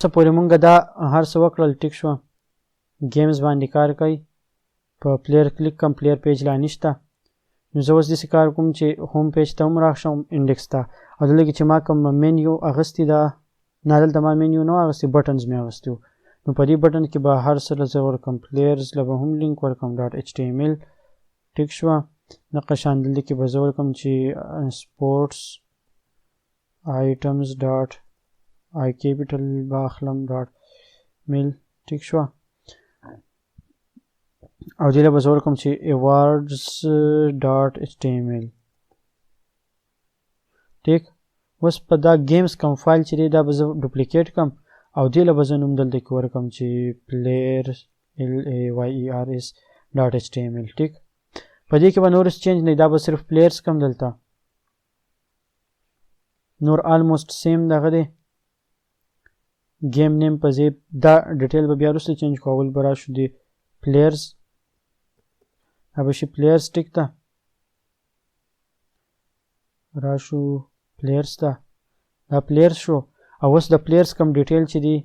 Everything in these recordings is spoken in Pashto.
څه پورې مونږ دا هر څه وکړل، ټیک شوه. گیمز باندې کار کوي، په پلیر کلیک کوم، پلیر پیج لا نشته. نو زه اوس داسې کار کوم چې هوم پیج ته هم راشم، انډیکس ته، او دلته کې چې ما کوم مینیو اغوستې ده، نه دلته ما مینیو نه اغوستې، بټنز مې اغوستي وو. نو په دې بټن کې به هر څه له زه ورکړم، پلیرز له به هم لینک ورکړم ډاټ ایچ ټي ایم ایل، ټیک شوه. دغه شان دلته کې به زه ورکړم چې سپورټس آیټمز ډاټ آی کیپیټل به اخلم ډاټ میل، ټیک شوه. او دې له به زه ورکړم چې ایوارډز ډاټ ایچ ټي ایم ایل، ټیک. اوس په دا گیمز کوم فایل چې دی دا به زه ډوپلیکیټ کړم، او دې له به زه نوم دلته کې ورکړم چې پلیر ال ای وای ای آر اس ډاټ ایچ ټي ایم ایل، ټیک. په دې کې به نور څه چینج نه، دا به صرف پلیرز کم دلته، نور آلموست سیم دغه دی. گیم نیم په ځای دا ډیټیل به بیا وروسته چینج کړو. اول به راشو د پلیرز، دا به شي پلیرز، ټیک ته راشو پلیرز ته، دا پلیرز شو. او اوس د پلیرز کوم ډیټیل چې دی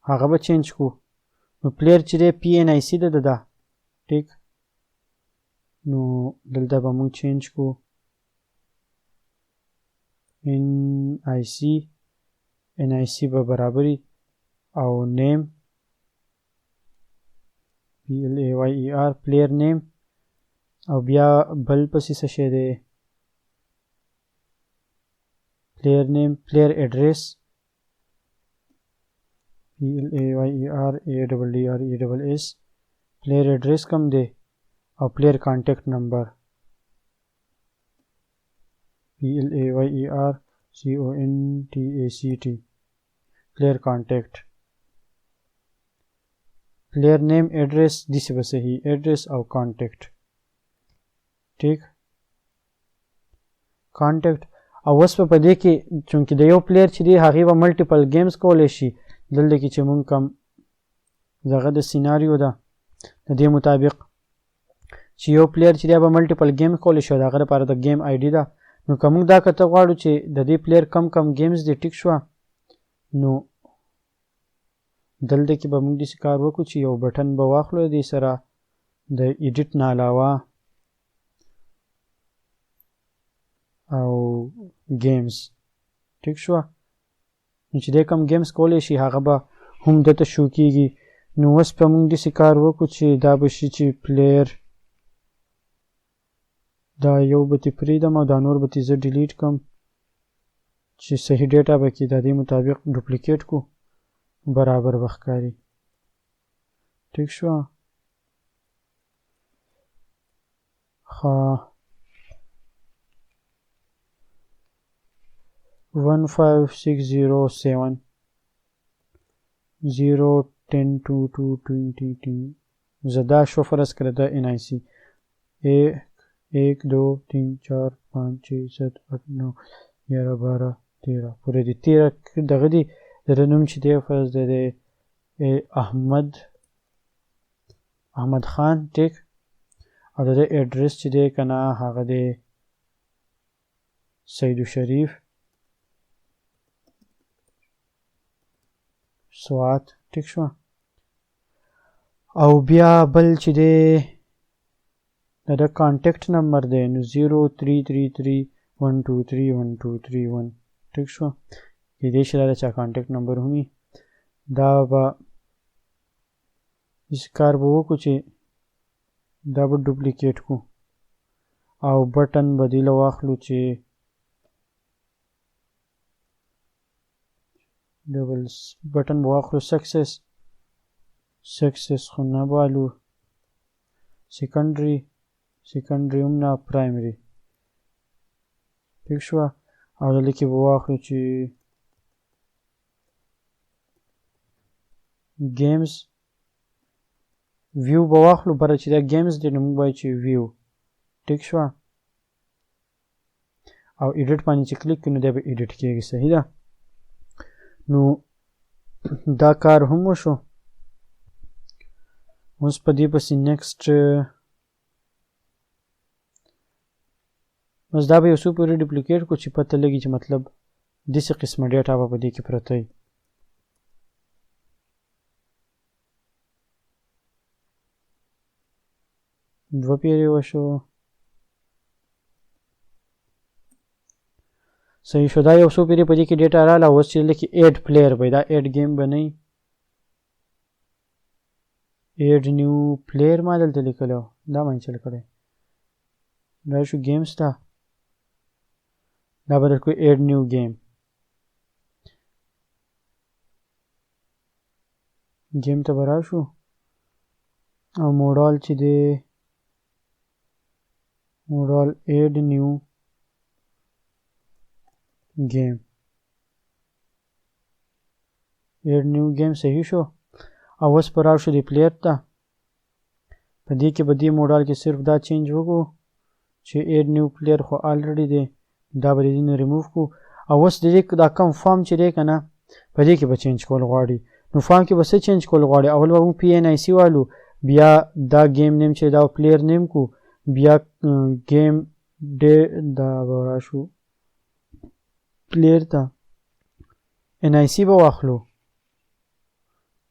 هغه به چینج کړو. نو پلیر چې دی پی این آی سی ده ده، ټیک. نو دلته به موږ چینج کړو ان آی سی، ان آی سی به برابري او نیم پی ال ای وای ای آر پلیر نیم، او بیا بل پسې څه شی دی، پلیر نیم، پلیر ایډریس پی ال ای وای ای آر ای ډبل ډي آر ای ډبل اس، پلیر ایډریس کم دی، او پلیر کانټیکټ نمبر پی ال ای وای ای آر سی او ان ټي ای سی ټي، پلیر کانټیکټ، پلیر نیم ایډریس داسې به صحیح ایډریس او کانټیکټ، ټیک کانټیکټ. او اوس به په دې کې چونکې د یو پلیر چې دی هغې به ملټیپل گیمز کولی شي، دلته کې چې مونږ کوم دغه د سیناریو ده د دې مطابق چې یو پلیر چې دی به ملټیپل گیم کولی شي، او د هغه لپاره د گیم آی ډي ده. نو که موږ دا کته غواړو چې د دې پلیر کم کم گیمز دی، ټیک شوه، نو دلته کې به موږ داسې کار وکړو چې یو بټن به واخلو د دې سره د ایډیټ نه علاوه او گیمز، ټیک شوه. نو چې دی کوم گیمز کولی شي هغه به هم دته شو کیږي. نو اوس به موږ داسې کار وکړو چې دا به شي چې پلیر دا یو به ترې پرېږدم او دا نور به ترې زه ډیلیټ کړم چې صحیح ډیټا به کې د دې مطابق ډوپلیکیټ کړو، برابر به ښکاري، ټیک شوه. ښه 1 5 6 0 7 0 10 2 2 20 10. زه دا شو فرض کړه د ان آی سی 1 1 2 3 4 5 6 7 8 9 11 12 13 پورې دي. 13 دغه دي. د ده نوم چې دی فرض دی دی احمد خان، ټیک. او د ده ایډریس چې دی که نه هغه دی سیدو شریف سوات، ټیک شوه. او بیا بل چې دی د ده کانټیکټ نمبر دی، نو 0 3 3 3 1 2 3 1 2 3 1، ټیک شوه. کېدای شي دا د چا کانټیکټ نمبر هم وي. دا به داسې کار به وکړو چې دا به ډوپلیکیټ کړو او بټن به دې له واخلو چې ډبل بټن به واخلو سکسس، سکسس خو نه بالو، سیکنډري، سیکنډري هم نه، پرایمري، ټیک شوه. او دلته کې به واخلو چې گیمز ویو به واخلو، بره چې دا گیمز دی نو موږ وایو چې ویو، ټیک شوه. او ایډیټ باندې چې کلیک کړو نو دا به ایډیټ کیږي، صحیح ده. نو دا کار هم وشو. اوس په دې پسې نیکسټ، بس دا به یو څو پورې ډوپلیکیټ کړو چې پته لګي چې مطلب داسې قسمه ډیټا به په دې کې پرته وي. دوه پیرې وشو، صحیح شو. دا یو څو پیرې په دې کې ډیټا راله. اوس چې دلته کې ایډ پلیر به، دا ایډ ګیم به نه، ایډ نیو پلیر ما دلته لیکلی و، دا ما یې چل کړی. راشو ګیمز ته، دا به درکو ایډ نیو ګیم. ګیم ته به راشو او موډال چې دی موډال ایډ نیو ګیم، ایډ نیو ګیم صحیح شو. او اوس به راشو د پلیر ته، په دې کې به دې موډال کې صرف دا چینج وکړو چې ایډ نیو پلیر خو الریډي دی، دا به د دې نه ریموو کړو. او اوس د دې دا کوم فارم چې دی که نه، په دې کې به چینج کول غواړي. نو فارم کې به څه چینج کول غواړي؟ اول به موږ پی این آی سی والو، بیا دا ګیم نیم چې دا پلیر نیم کو، بیا ګیم ډې، دا به راشو پلیر ته، ان آی سی به واخلو.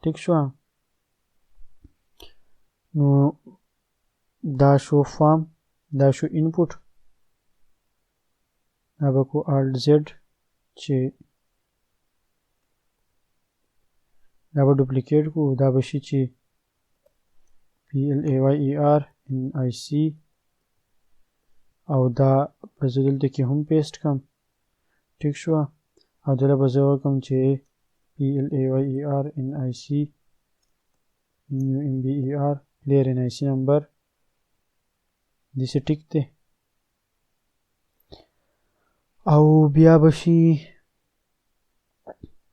ټیک شوه. نو دا شو فارم، دا شو انپوټ، دا به کو آلټ زیډ چې دا به ډوپلیکیټ کو، دا به شي چې پی ایل ای وای ای آر ان آی سی، او دا به زه دلته کې هم پیسټ کړم. ټیک شوه. او دله به زه وکړم چې پی ایل ای وای ای آر ان آی سی یو ایم بی ای آر پلیر ان آی سی نمبر، داسې ټیک دی. او بیا به شي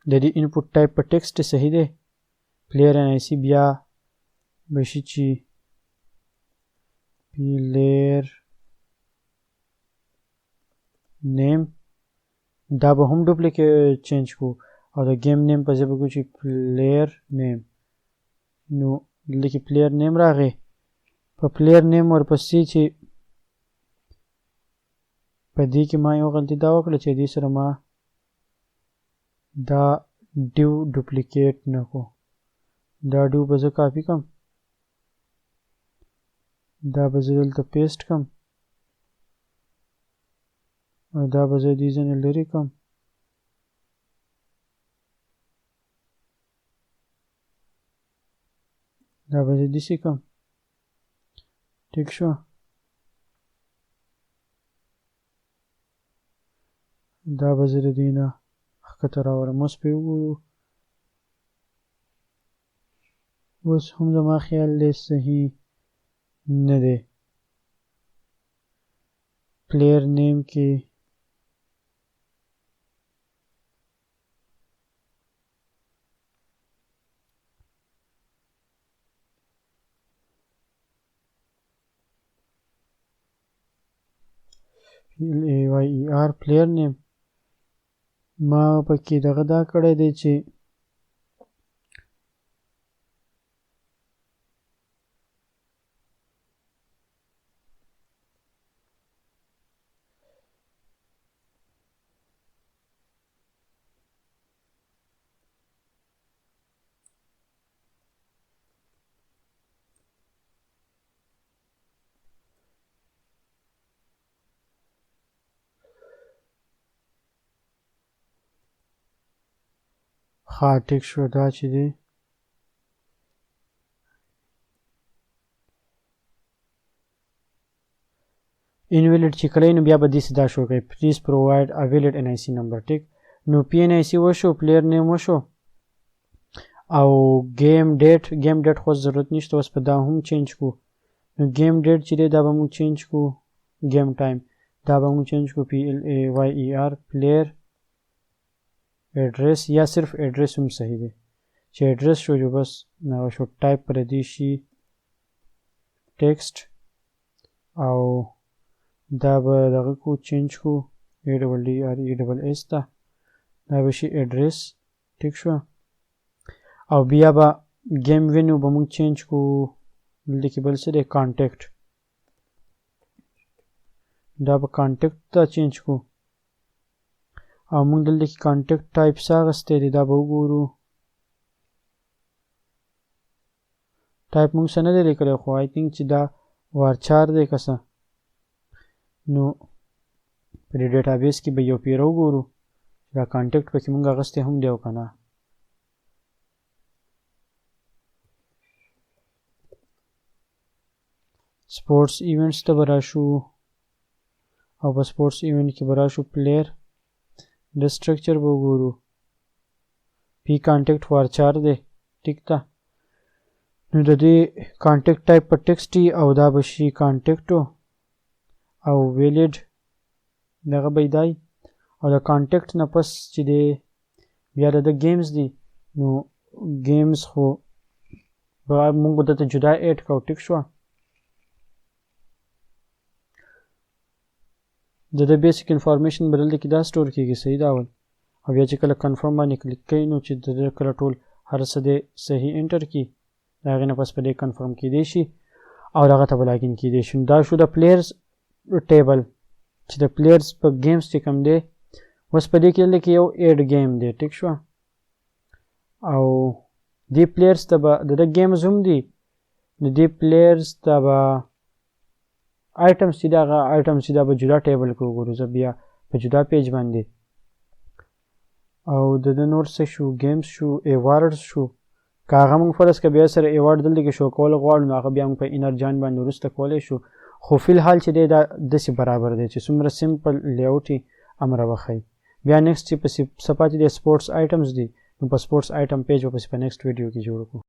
د دې انپوټ ټایپ په ټیکسټ صحیح دی، پلیر ان آی سی بیا به شي چې پلیر نیم، دا به هم ډوپلیکیټ چینج کو، او د ګیم نیم په ځای به کو چې پلیر نیم. نو دلته کې پلیر نیم راغی، په پلیر نیم ورپسې چې په دې کې ما یو غلطي دا وکړه چې دې سره ما دا ډیو ډوپلیکیټ نه کو، دا ډیو به زه کاپي کړم، دا به زه دلته پیسټ کړم، او دا به زه دې ځای نه لرې کړم. دا به زه داسې کړم. ټیک شوه. دا به زه د دې نه ښکته راوړم. اوس پرې وګورو، اوس هم زما خیال دی صحیح نه دی. پلیر نیم کې پی ایل ای وای ای آر پلیر نیم ما پکې دغه دا کړی دی چې ښه ټیک شو. دا چې دی انویلیډ چې کړی نو بیا به داسې دا شو کوي پلیز پرووایډ ا ویلیډ ان آی سی نمبر. ټیک. نو پی ان آی سی وشو، پلیر نیم وشو، او ګیم ډیټ، ګیم ډیټ خو ضرورت نشته، اوس به دا هم چینج کو. نو ګیم ډیټ چې دی دا به موږ چینج کو، ګیم ټایم دا به موږ چینج کو پی ایل ای وای ای آر پلیر ایډریس، یا صرف ایډریس هم صحیح دی چې ایډریس شو جو بس هغه شو. ټایپ پر دې شي ټیکسټ، او دا به دغه کو چینج کو ای ډبل ډي آر ای ډبل ایس ته، دا به شي ایډریس. ټیک شو. او بیا به ګیم وینیو به موږ چینج کو، دلته کې بل څه دی کانټیکټ، دا به کانټیکټ ته چینج کو. او موږ دلته کې کانټیکټ ټایپ څه اخیستی دی دا به وګورو. ټایپ موږ څه نه دی لیکلی، خو آی تھنک چې دا وارچار دی که څه؟ نو په دې ډیټابیس کې به یو پیر وګورو چې دا کانټیکټ پکې مونږ اغستی هم دی او که نه. سپورټس ایونټس ته به راشو او په سپورټس ایونټ کې به راشو پلیر د سټرکچر به وګورو. پی کانټیکټ وارچار دی، ټیک ده. نو د دې کانټیکټ ټایپ په ټیکسټ او دا به شي کانټیکټو او ویلیډ دغه به دی. او د کانټیکټ نه پس چې دی بیا د ګیمز دی، نو ګیمز خو به مونږ دلته جدا ایډ کړو، ټیک شوه. د د بیسیک انفارمیشن به دلته کې دا سټور کیږي، صحیح ده اول. او بیا چې کله کنفرم باندې کلیک کوي نو چې د ده کله ټول هر څه دی صحیح انټر کړي، د هغې نه پس په دې کنفرم کیدی شي او دغه ته به لاګین کیدی شي. نو دا شو د پلیئرز ټیبل چې د پلیئرز په ګیمز چې کوم دی اوس په دې کې دلته کې یو ایډ ګیم دی، ټیک شوه. او دې پلیئرز ته به د ده ګیمز هم دي، نو دې پلیئرز ته به آیټمز چې دغه آیټمز چې دا به جدا ټیبل کې وګورو، زه بیا په جدا پیج باندې. او د ده نور څه شو، ګیمز شو، ایوارډز شو. که هغه موږ فرض که بیا سره ایوارډ دلته کې شو کول غواړو نو هغه بیا موږ په انر جان باندې وروسته کولی شو، خو فی الحال چې دی دا داسې برابر دی چې څومره سمپل لیاوټ یې امره وښیي. بیا نیکسټ چې پسې څه پاتې دی سپورټس آیټمز دي، نو په سپورټس آیټم پیج به پسې په نیکسټ ویډیو کې جوړ کړو.